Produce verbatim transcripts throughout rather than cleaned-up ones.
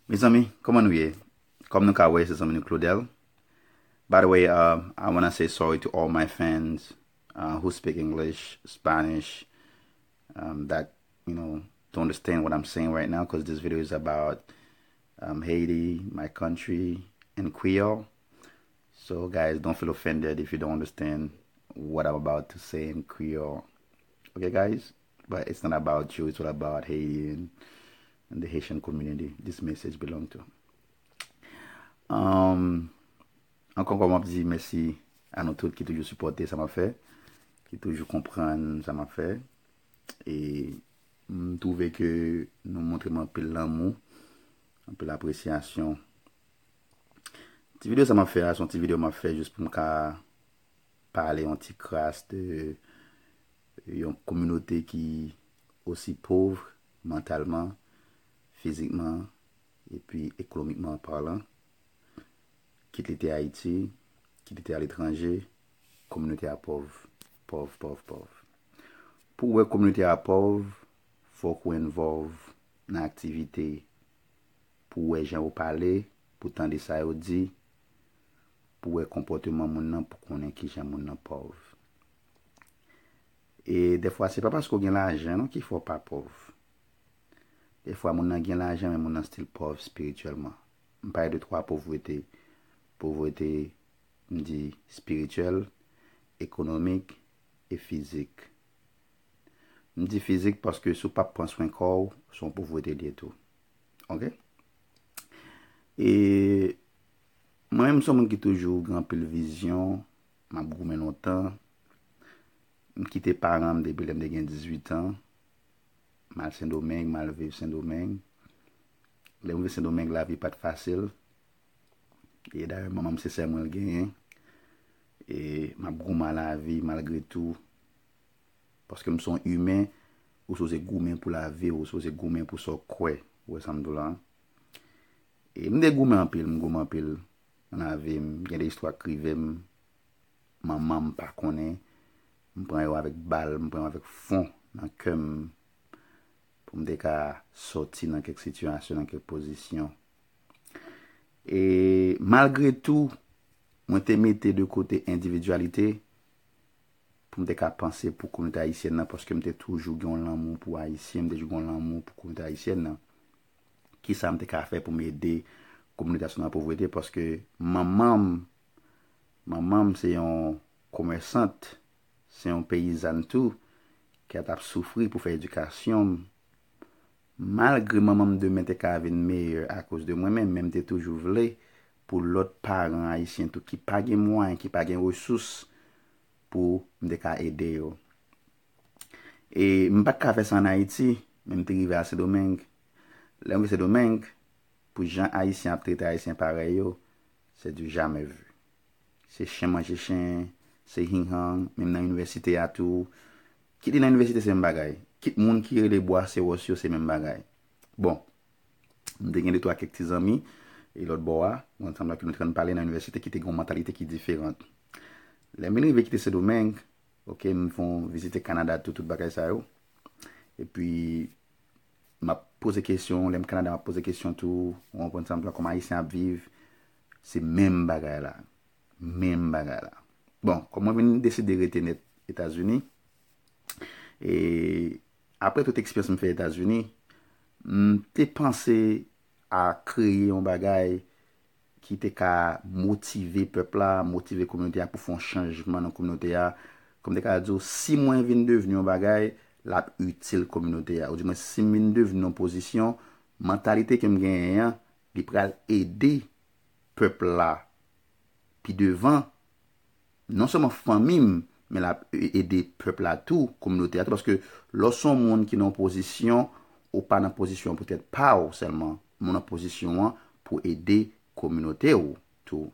Mezanmi, kòman nou ye? Kòm nou ka wè, se zanmi nou Claudel. By the way, uh, I want to say sorry to all my fans uh, who speak English, Spanish, um, that, you know, to understand what I'm saying right now, because this video is about um, Haiti, my country, and Creole. So, guys, don't feel offended if you don't understand what I'm about to say in Creole. Okay, guys? But it's not about you, it's all about Haiti and, and the Haitian community this message belong to. Um, ankò, ankò, m ap di mèsi a nou tout ki toujou sipòte sa m ap fè, ki toujou konprann sa m ap fè. E m twouve ke nou montre m anpil lanmou, anpil apresyasyon. Ti videyo sa m ap fè a, se yon ti videyo m ap fè jis pou m ka pale yon ti kras de yon kominote ki osi pòv mantalman, fizikman, epi ekonomikman palan, kit li te Ayiti, kit li te aletranje, kominote a pòv, pòv, pòv, pòv. Pou w wè kominote a pòv, fòk ou envòlv nan aktivite, pou w wè jan yo pale, pou w tande sa yo di, pou w wè konpòteman moun nan, pou konnen kijan moun nan pòv. E dèfwa, se pa paske w gen lajan non ki fè w pa pòv. Dèfwa, moun nan gen lajan, men moun nan still pòv espirityèlman. M pale de twa povrete. Povrete, m di espirityèl, ekonomik e fizik. M di fizik paske si w p ap pran swen kò w, se yon povrete l ye tou. Ok? E mwen menm, m se yon moun ki toujou gen anpil vizyon, m ap goumen lontan. M kite paran m depi lè m te gen dizuit an. M al Sendomeng, m al viv Sendomeng. Lè m rive Sendomeng, lavi pa t fasil. E dayè, manman m se sèl mwen l genyen. E m ap goumen a lavi malgre tou. Paske m se yon imen, ou sipoze goumen pou lavi w, ou sipoze goumen pou sa w kwè. Ou wè sa m di w la? E m te goumen anpil, m goumen anpil nan lavi m. Gen de istwa k rive m, manman m pa konnen. M pran yo avèk bal, m pran yo avèk fon nan kè m pou m te ka sòti nan kèk sitiyasyon, nan kèk pozisyon. E malgre tou, mwen te mete de kote endividyalite pou m te ka panse pou kominote ayisyèn nan, paske m te toujou gen yon lanmou pou Ayisyen, m te toujou gen yon lanmou pou kominote ayisyèn nan. Kisa m te ka fè pou m ede kominote a soti nan povrete? Paske manman m, manman m se yon komèsant, se yon peyizàn tou, ki t ap soufri pou fè edikasyon m. Malgre manman m demen te ka vin meyè akoz de mwen menm, men m te toujou vle pou lòt paran ayisyen tou ki pa gen mwayen, ki pa gen resous pou m te ka ede yo. E m pa t ka fè sa ann Ayiti, men m te rive a Sendomeng. Lè m rive Sendomeng, pou jan Ayisyen ap trete Ayisyen parèy yo, se du jamais vu. Se chen manje chen, se hinghang, menm nan inivèsite a tou. Kit li nan inivèsite se menm bagay. Kit moun ki rele bwa se wòs yo se menm bagay. Bon, m te gen de twa kèk ti zanmi, e lòt bò a, mwen sanble ke nou te konn pale nan inivèsite ki te gen yon mantalite ki diferan. Lè m vin rive kite Sendomeng, ok, m fè yon vizite Kanada tou, tout bagay sa yo. Epi, m ap poze kesyon, lè m Kanada, m ap poze kesyon tou, ou konprann sa m di la, kòman Ayisyen ap viv, se menm bagay la. Menm bagay la. Bon, kòm mwen vin deside rete nèt Etazini, e apre tout eksperyans m fè Etazini, m te panse a kreye yon bagay ki te ka motive pèp la, motive kominote a pou fè yon chanjman nan kominote a. Kòm m te ka di w, si mwen vin devni yon bagay, l ap itil kominote a. Oudimwen, si m vin devni yon pozisyon, mantalite ke m genyen an, li pral ede pèp la pi devan, non sèlman fanmi m, men l ap e- ede pèp la tou, kominote a tou, paske lè w se yon moun ki nan yon pozisyon, ou pa nan pozisyon poutèt pa w sèlman, men w nan pozisyon an pou ede kominote w tou.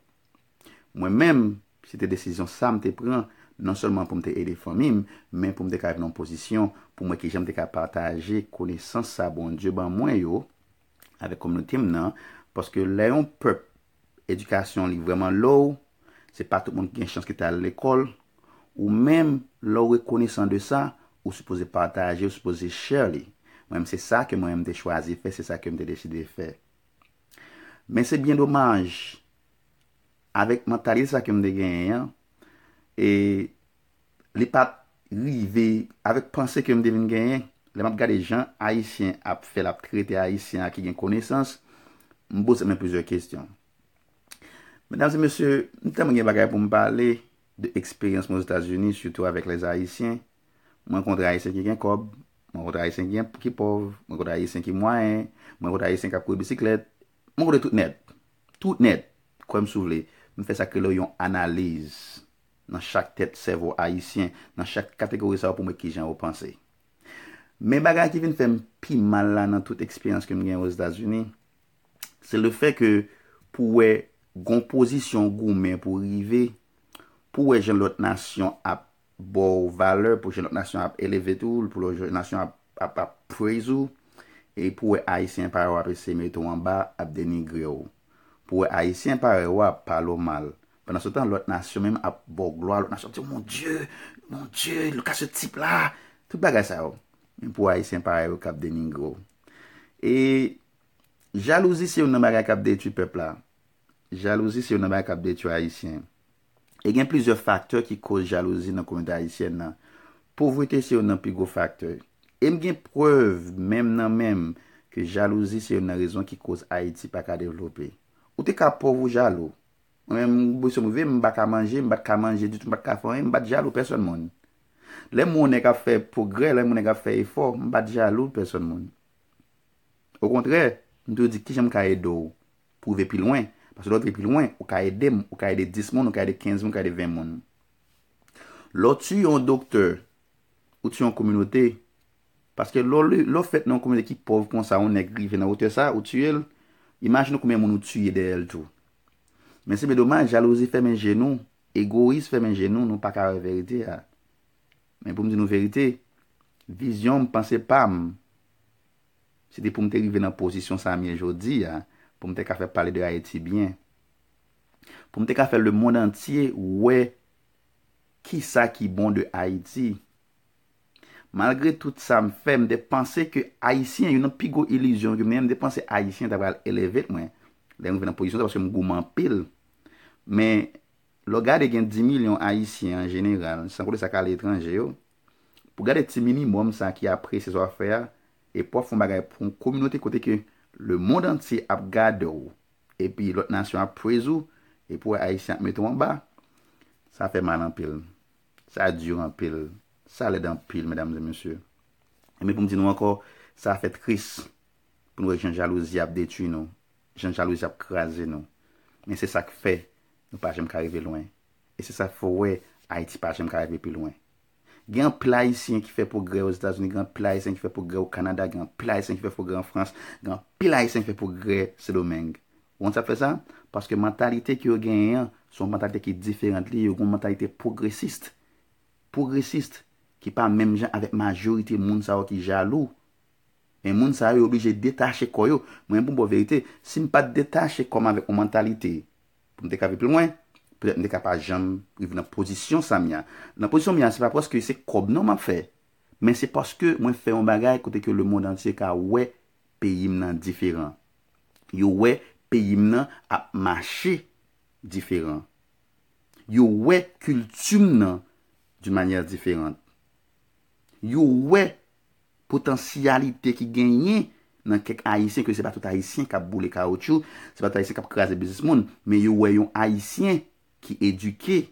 Mwen menm, se te desizyon sa m te pran, non sèlman pou m te ede fanmi m, men pou m te ka vin nan yon pozisyon pou m wè kijan m te ka pataje konesans sa Bondye ban mwen yo avèk kominote m nan, paske lè yon pèp edikasyon li vrèman low, se pa tout moun ki gen chans ki te al lekòl, ou menm, lè w rekonesan de sa, ou sipoze pataje, ou sipoze share li. Mwen menm, se sa ke mwen menm te chwazi fè, se sa ke m te deside fè. Men se byen domaj, avèk mantalite sa ke m te genyen an, e li pa t rive avèk panse ke m te vin genyen. Lè m ap gade jan Ayisyen ap fè l ap trete Ayisyen a ki gen konesans, m poze mwen plizyè kesyon. Medam e mesye, m tèlman gen bagay pou m pale de eksperyans mwen Ozetazini, sitou avèk lèzayisyen. Mwen rankontre Ayisyen ki gen kòb, mwen rankontre Ayisyen ki, gen, ki pòv, mwen rankontre Ayisyen ki mwayen, mwen rankontre Ayisyen k ap kouri bisiklèt, mwen rankontre tout nèt. Tout nèt. Kwè m si w vle, m fè sa k rele yon analiz nan chak tèt sèvo Ayisyen, nan chak kategori sa yo pou m wè kijan yo panse. Men bagay ki vin fè m pi mal la nan tout eksperyans ke m gen Ozetazini, se le fè ke pou wè gon pozisyon goumen pou rive, pou wè jan lòt nasyon ap ba w valè, pou jan lòt nasyon ap eleve tou, pou lòt nasyon ap, ap, ap praise ou, e pou wè Ayisyen parèy w ap eseye mete w anba, ap denigre w. Pou wè Ayisyen parèy w ap pale w mal. Pandan se tan, lòt nasyon menm ap ba w glwa, lòt nasyon ap di, "Mon Dieu, mon Dieu, look at ce type là." Tout bagay sa yo. Men pou Ayisyen parèy w k ap denigre w. E jalouzi se youn nan bagay k ap detwi pèp la. Jalouzi se youn nan bagay k ap detwi Ayisyen. E gen plizyè faktè ki koz jalouzi nan kominote ayisyèn nan. Povrete se youn nan pi gwo faktè. E m gen prèv, menm nan men m, ke jalouzi se youn nan rezon ki koz Ayiti pa ka devlope. Ou te ka pòv ou jalou. Mwen menm, m bezwen m rive, m pa ka manje, m pa t ka manje ditou, m pa t ka fè anyen, m pa t jalou pèsonn moun. Lè m wè yon nèg ap fè pwogrè, lè m wè yon nèg ap fè efò, m pa t jalou pèsonn moun. Okontrè, m toujou di, "Kijan m ka ede w pou w rive pi lwen?" Paske lè w rive pi lwen, ou ka ede m, ou ka ede dis moun, ou ka ede kenz moun, ou ka ede ven moun. Lè w tiye yon doktè, ou tiye yon kominote, paske lè w, lè w fèt nan yon kominote ki pòv konsa, yon nèg rive nan wotè sa, ou tiye l, imajine w konbyen moun ou tiye dèyè l tou. Men se byen domaj, jalouzi fèmen je nou, egoyis fèmen je nou, nou pa ka wè verite a. Men pou m di nou verite, vizyon m, panse pa m, se te pou m te rive nan pozisyon sa m ye jodi a, pou m te ka fè pale de Ayiti byen. Pou m te ka fè lemonn antye wè kisa ki bon de Ayiti. Malgre tout sa m fè, m te panse ke Ayisyen, youn nan pi gwo ilizyon ke m te gen, m te panse Ayisyen ta pral eleve mwen. Lè m rive nan pozisyon sa, paske m goumen anpil. Men, lè w gade gen dis milyon Ayisyen an jeneral, san konte sa k aletranje yo, pou gade ti minimòm sa ki apresye sa w ap fè a, e pou w ap fè yon bagay pou yon kominote kote ke lemonn antye ap gade w, epi lòt nasyon ap praise ou, epi w wè Ayisyen ap mete w anba, sa fè mal anpil. Sa di anpil. Sa lèd anpil, medam e mesye. E men pou m di nou ankò, sa fè tris pou n wè jan jalouzi ap detwi nou, jan jalouzi ap kraze nou. Men se sa k fè nou pa janm ka rive lwen. E se sa k fè w wè Ayiti pa janm ka rive pi lwen. Gen anpil Ayisyen ki fè pwogrè Ozetazini, gen anpil Ayisyen ki fè pwogrè o Kanada, gen anpil Ayisyen ki fè pwogrè an Frans, gen anpil Ayisyen ki fè pwogrè Sendomeng. Ou konn sa k fè sa? Paske mantalite ke yo genyen an, se yon mantalite ki diferan li, yo gen yon mantalite pwogresis. Pwogresis, ki pa menm jan avèk majorite moun sa yo ki jalou. Men moun sa yo, yo oblije detache kò yo. Mwen, pou m ba w verite, si m pa t detache kò m avèk yon mantalite, pou m te ka viv pi lwen, petèt m te ka pa janm rive nan pozisyon sa m ye a. Nan pozisyon m ye a, se pa paske se kòb non m ap fè, men se paske mwen fè yon bagay kote ke lemonn antye ka wè peyi m nan diferan. Yo wè peyi m nan ap mache diferan. Yo wè kilti m nan d'une manière différente. Yo wè potansyalite ki genyen nan kèk Ayisyen, ke se pa tout Ayisyen k ap boule kawotchou, se pa tout Ayisyen k ap kraze biznis moun, men yo wè yon Ayisyen ki edike,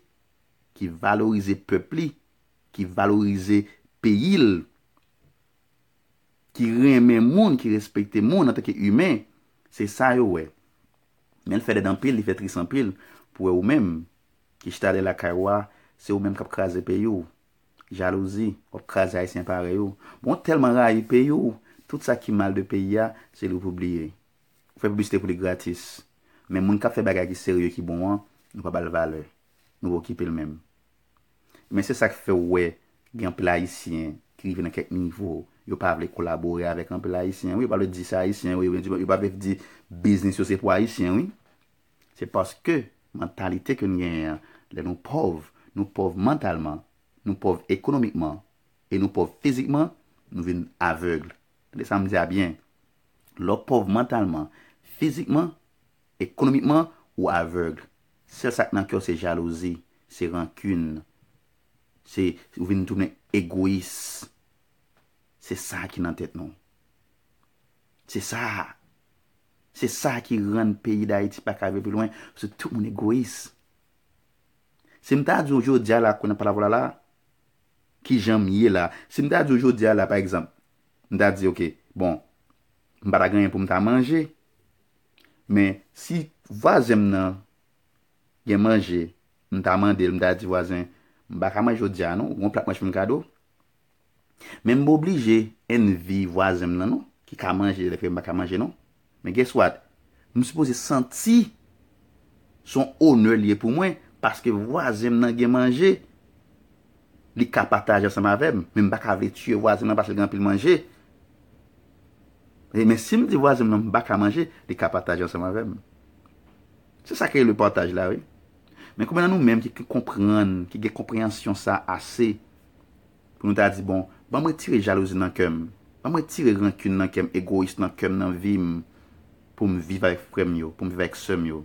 ki valorize pèp li, ki valorize peyi l, ki renmen moun, ki respekte moun antanke imen, se sa yo wè. Men l fè lèd anpil, li fè tris anpil pou wè ou menm ki chita dèyè lakay ou a, se ou menm k ap kraze peyi w. Jalouzi, w ap kraze Ayisyen parèy ou. Bon, w tèlman rayi peyi w, tout sa ki mal de peyi a, se li w pou bliye. Ou fè piblisite pou li gratis. Men moun k ap fè bagay ki serye, ki bon an, nou pa ba l valè. Nou pa okipe l menm. Men se sa k fè w wè gen anpil Ayisyen ki rive nan kèk nivo, yo pa vle kolabore avèk anpil Ayisyen, wi, yo pa vle di se Ayisyen, wi, yo, yo pa vle di biznis yo se pou Ayisyen, wi. Se paske mantalite ke n genyen an, lè nou pòv, nou pòv mantalman, nou pòv ekonomikman, e nou pòv fizikman, nou vin avèg. Tande sa m di a byen. Lè w pòv mantalman, fizikman, Ekonomikman, ou avèg. Sèl sa k nan kè w se jalouzi, se rankin, se ou vin tounen egoyis. Se sa ki nan tèt nou. Se sa. Se sa ki rann peyi Dayiti pa ka rive pi lwen, se tout moun egoyis. Si m ta di w jodi a la, kounye a pa la vwala la, ki jan m ye la, si m ta di w jodi a la, pa egzanp, m ta di, oke, bon, m pa ta gen anyen pou m ta manje, men si vwazen m nan gen manje, m ta mande l, m ta di, vwazen, m pa ka manje jodi a non, ou gon plat mwen fè m kado. Men m pa oblije envy vwazen m nan non, ki ka manje lè fè m pa ka manje non. Men guess what? M sipoze santi se yon onè l ye pou mwen, paske vwazen m nan gen manje, li ka pataje ansanm avè m. Men m pa ka vle tiye vwazen m nan paske l gen anpil manje. E, men si m di vwazen m nan m pa ka manje, li ka pataje ansanm avè m. Se sa ki rele pataj la, wi. Men konbyen nan nou menm ki, ki konprann, ki gen konpreyansyon sa ase pou nou ta di, bon, ban m retire jalouzi nan kè m, ban m retire rankin nan kè m, egoyis nan kè m, nan vi m, pou m viv avèk frè m yo, pou m viv avèk sè m yo.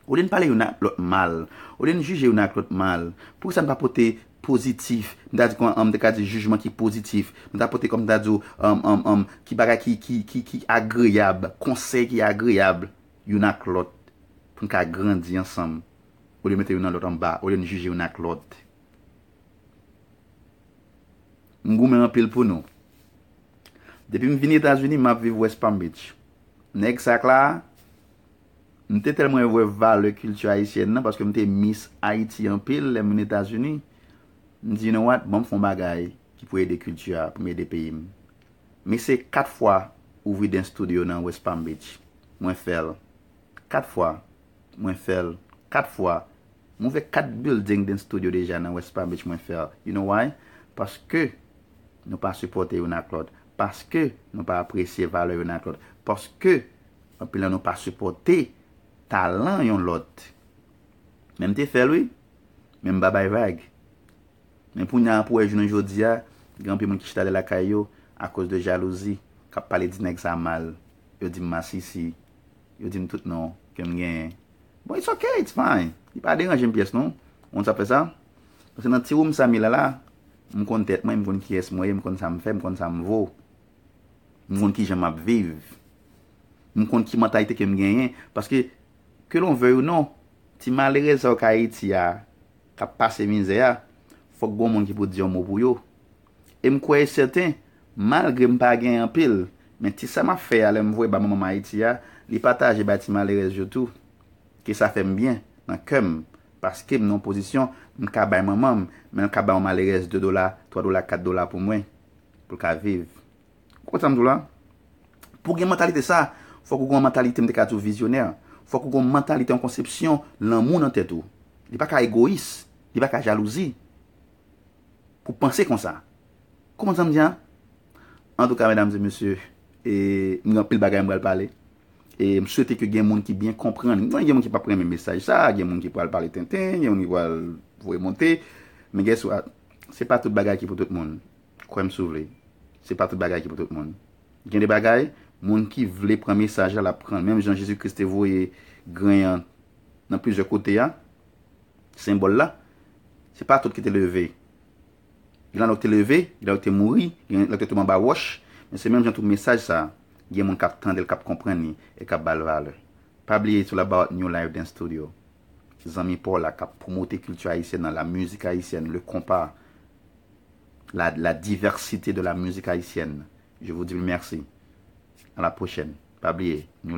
Olye n pale youn ak lòt mal, olye n jije youn ak lòt mal, poukisa n pa pote pozitif? M ta di, kòm, m te ka di jijman ki pozitif. M ta pote, kòm m ta di w, um, um, um, ki bagay ki, ki, ki, ki agreyab, konsèy ki agreyab youn ak lòt, pou n ka grandi ansanm, olye mete youn an lòt anba, olye n jije youn ak lòt. M goumen anpil pou nou. Depi m vin Etazini, m ap viv West Palm Beach. Nèg sa k la, m te tèlman wè valè kilti ayisyèn nan, paske m te miss Ayiti anpil lè m vin Etazini. M di, you know what, ban m fè yon bagay ki pou ede kilti a, pou m ede peyi m. M eseye kat fwa ouvri dance studio nan West Palm Beach. Mwen fè l. Kat fwa. Mwen fè l. Kat fwa. M ouvè kat building dance studio deja nan West Palm Beach, mwen fè l. You know why? Paske nou pa sipòte youn ak lòt. Paske nou pa apresye valè youn ak lòt. Paske anpil nan nou pa sipòte talan yon lòt. Men m te fè l, wi. Men m pa bay vag. Men kounye a, pou wè jounen jodi a, gen anpil moun ki chita de lakay yo akoz de jalouzi, k ap pale di nèg sa mal, yo di m masisi, yo di m tout non ke m genyen. Bon, it's okay, it's fine. Li pa deranje m pyès non. Ou konn sa k fè sa? Paske nan ti woum sa m ye la la, m konn tèt mwen, m konn kiyès mwen ye, m konn sa m fè, m konn sa m vo. M konn kijan m ap viv. M konn ki mantalite ke m genyen. Paske, ke l'on veuille ou non, ti malerèz sa yo k Ayiti a, k ap pase mizè a, fòk gon moun ki pou di yon mo pou yo. E m kwè e sèten, malgre m pa genyen anpil, men ti sa m ap fè a, lè m voye ba manman m Ayiti a, li pataje bay ti malerèz yo tou. Ke sa fè m byen, nan kè m, paske m nan yon pozisyon, m ka bay manman m, men l ka bay yon malerèz de dola, twa dola, kat dola pou mwen, pou l ka viv. Ou konprann sa m di w la? Pou gen mantalite sa, fòk ou gen yon mantalite, m te ka di w, vizyonè. Fòk ou gen yon mantalite, yon konsepsyon lanmou nan tèt ou. Li pa ka egoyis, li pa ka jalouzi pou panse konsa. Ou konprann sa m di a? Antouka, medam e mesye, e, m gen anpil bagay m pral pale. E m swete ke gen moun ki byen konprann. M konnen gen moun ki p ap renmen mesaj sa, gen moun ki pral pale tenten, gen moun ki pral voye monte. Men guess what? Se pa tout bagay ki pou tout moun. Kwè m si w vle. Se pa tout bagay ki pou tout moun. Gen de bagay, moun ki vle pran mesaj la, l ap pran l. Menm jan Jezi Kris te voye grenn an nan plizyè kote a, senbòl la, se pa tout ki te leve. Gen lòt ki te leve, gen lòt ki te mouri, gen lòt ki te tonbe anba wòch, men se menm jan tou mesaj sa, gen moun k ap tande l, k ap konprann li, e k ap ba l valè. Pa bliye, it's all about New Life Dance Studio. Zanmi pa w la k ap pwomote kilti ayisyèn nan, la mizik ayisyèn, le konpa, la, la diversité de la musique haïtienne. Je vous dis merci. À la prochaine. Pa bliye, New